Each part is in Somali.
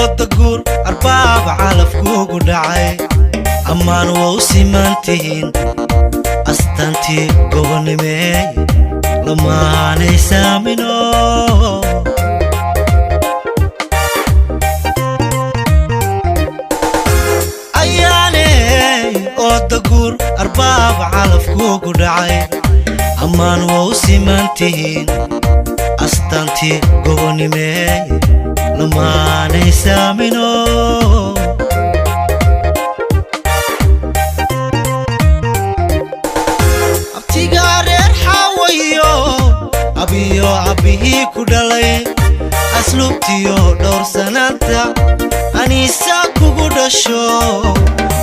Odaguur arbaab calafkuugu dhacay, ammaan waa u simantihiin astaantii gobonimeey, lamaanay saamino. Ayaaney odaguur arbaab calafkuugu dhacay, ammaan waa u simantihiin astaantii gobonimeey, lamaanay saamino. Abtigaa reer xaawayo abiyo abbihii ku dhalay, asluubtiyo dhowr sanaanta aniisaa kugu dhasho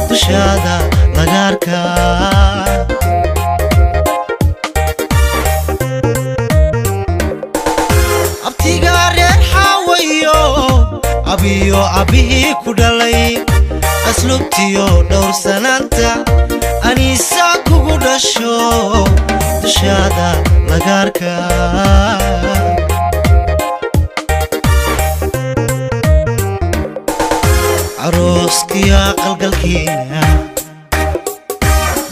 dushaada laga arkaa. Abtigaa reer xaawayo abiyo abbihii ku dhalay, asluubtiyo dhowr sanaanta aniisaa kugu dhasho dushaada laga arkaa. Arooskiyo aqalgalkiina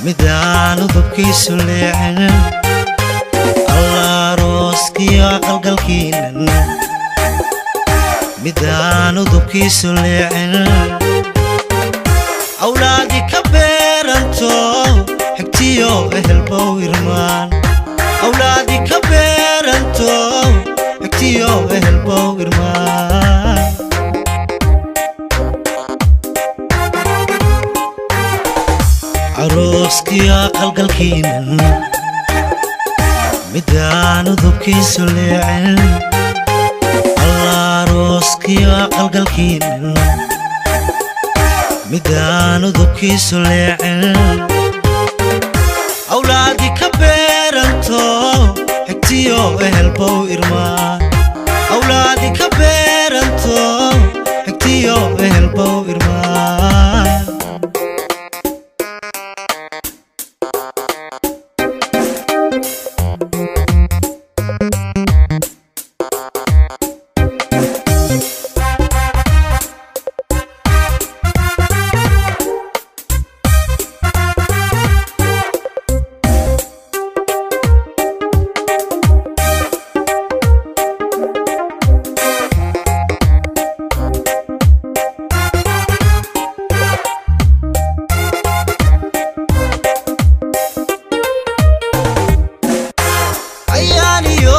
midaan udubkiisu leecin, alla arooskiyo aqalgalkiinan midaan udubkiisu leecin, awlaadi ka beeranto xigtiyo ehelbow irmaan, awlaadi ka beeranto xigtiyo ehelbow irmaan. Arooskiyo aqalgalkiinan midaan udubkiisu leecin, alla arooskiyo aqalgalkiinan midaan udubkiisu leecin, awlaadi ka beeranto xigtiyo ehelbow irmaan, awlaadi ka beeranto xigtiyo ehelbow irmaan. Ayaaniyo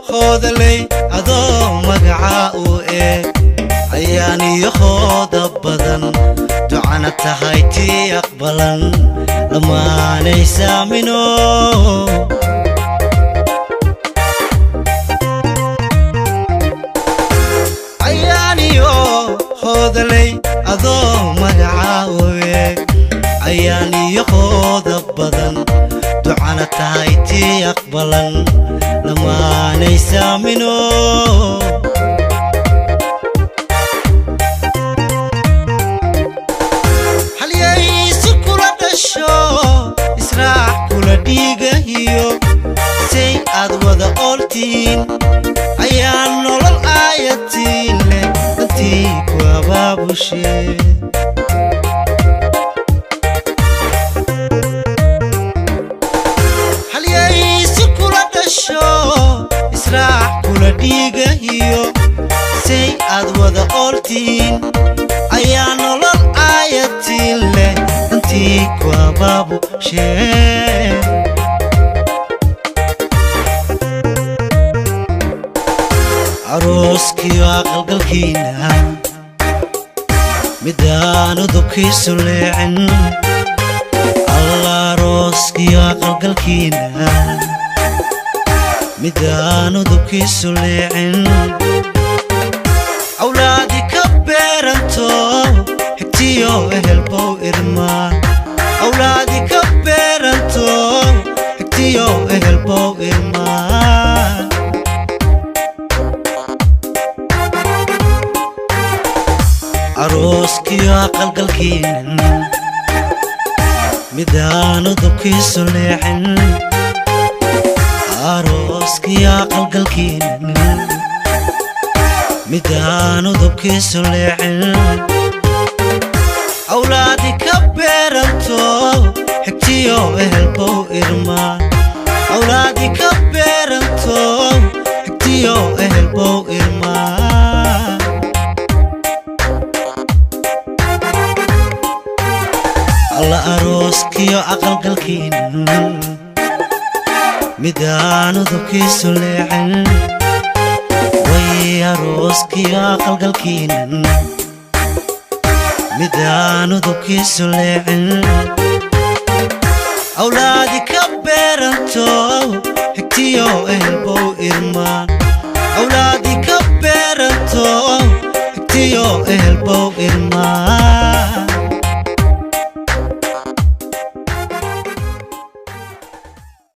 hoodaley adoo magaca u eeg, ayaaniyo hooda badan ducana tahay tii aqbalan, lamaanay saamino. Ayaaniyo hoodaley adoo magaca u eeg, ayaaniyo hooda badan ducana tahay tii aqbalan, lamaanay saamino. Halyaysi kula dhasho israac kula dhiigahiyo say aad wada ooltiin, ayaa nolol aayatiin leh dantii ku abaabushe. Halyaysi kula dhasho israac kula dhiigahiyo say aad wada ooltiin, ayaa nolol aayatiin leh dantii ku abaabushe. Arooskiyo aqalgalkiina midaan udubkiisu leecin, alla arooskiyo Arooskiyo aqalgalkiina, midaan udubkiisu leecin, awlaadi ka beeranto, xigtiyo ehelbow irmaan. Awlaadi ka beeranto, xigtiyo ehelbow irmaan. Arooskiyo aqalgalkiinan, midaan udubkiisu leexin. Arooskiyo aqalgalkiinan, midaan udubkiisu leexin, awlaadi ka beeranto, xigtiyo ehelbow irmaan. Awlaadi ka beeranto, xigtiyo ehelbow irmaan. Alla arooskiyo aqalgalkiinan, midaan udubkiisu leexin. Way arooskiyo aqalgalkiinan, midaan udubkiisu leexin, awlaadi ka beeranto, xigtiyo ehelbow irmaan. Awlaadi ka beeranto, xigtiyo ehelbow irmaan.